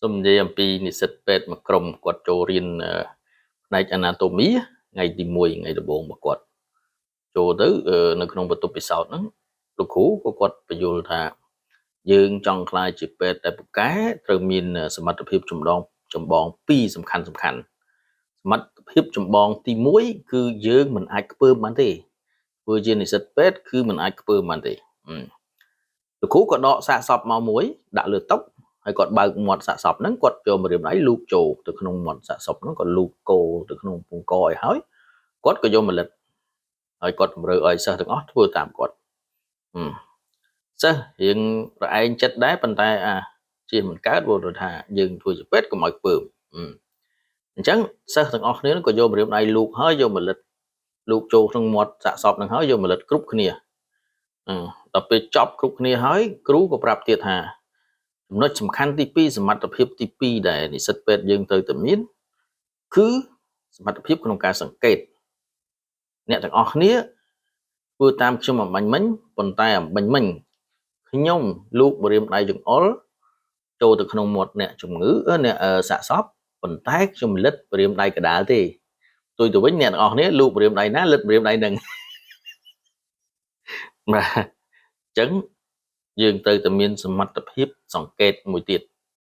សូមនិយាយអំពីនិស្សិតពេទ្យមួយក្រុមគាត់ចូលរៀនផ្នែក Anatomy ថ្ងៃទី1ថ្ងៃដំបូងរបស់គាត់ចូលទៅនៅក្នុងបន្ទប់ពិសោធន៍ហ្នឹងលោកគ្រូក៏គាត់បញ្យល់ថាយើងចង់ក្លាយជាពេទ្យដែលពូកែត្រូវមានសមត្ថភាពចម្ដងចម្បងពីរសំខាន់សំខាន់សមត្ថភាពចម្បងទី1គឺយើងមិនអាចខ្ពើមបានទេធ្វើជានិស្សិតពេទ្យគឺមិនអាចខ្ពើមបានទេលោកគ្រូក៏ដកសាកសពមកមួយដាក់លើតុហើយគាត់បើកមាត់សាកសពហ្នឹងគាត់យកម្រាមដៃលូកចូលទៅក្នុងមាត់សាកសពហ្នឹងគាត់លូកគោទៅក្នុងពងកឲ្យហើយគាត់ក៏យកម្លិតហើយគាត់តម្រូវឲ្យសិស្សទាំងអស់ធ្វើតាមគាត់សិស្សរៀងរឯងចិត្តដែរប៉ុន្តែអាជាមិនកើតព្រោះថាយើងធ្វើជាពេទ្យកុំឲ្យខ្ពើមអញ្ចឹងសិស្សទាំងអស់គ្នាក៏យកម្រាមដៃលូកហើយយកម្លិតលូកចូលក្នុងមាត់សាកសពហ្នឹងហើយយកម្លិតគ្រប់គ្នាដល់ពេលចប់គ្រប់គ្នាហើយគ្រូក៏ប្រាប់ទៀតថាចំណុចសំខាន់ទី2សមត្ថភាពទី2ដែលនិស្សិតពេទ្យយើងត្រូវតែមានគឺសមត្ថភាពក្នុងការសង្កេតអ្នកទាំងអស់គ្នាធ្វើតាមខ្ញុំអំបញ្ញមិញប៉ុន្តែអំបញ្ញមិញខ្ញុំលូកម្រាមដៃចង្អុលចូលទៅក្នុងមាត់អ្នកជំងឺអ្នកសាកសពប៉ុន្តែខ្ញុំលិតម្រាមដៃកដាលទេផ្ទុយទៅវិញអ្នកទាំងអស់គ្នាលូកម្រាមដៃណាលិតម្រាមដៃនឹងបាទអញ្ចឹងយើងត្រូវតែមានសមត្ថភាពសង្កេតមួយទៀត។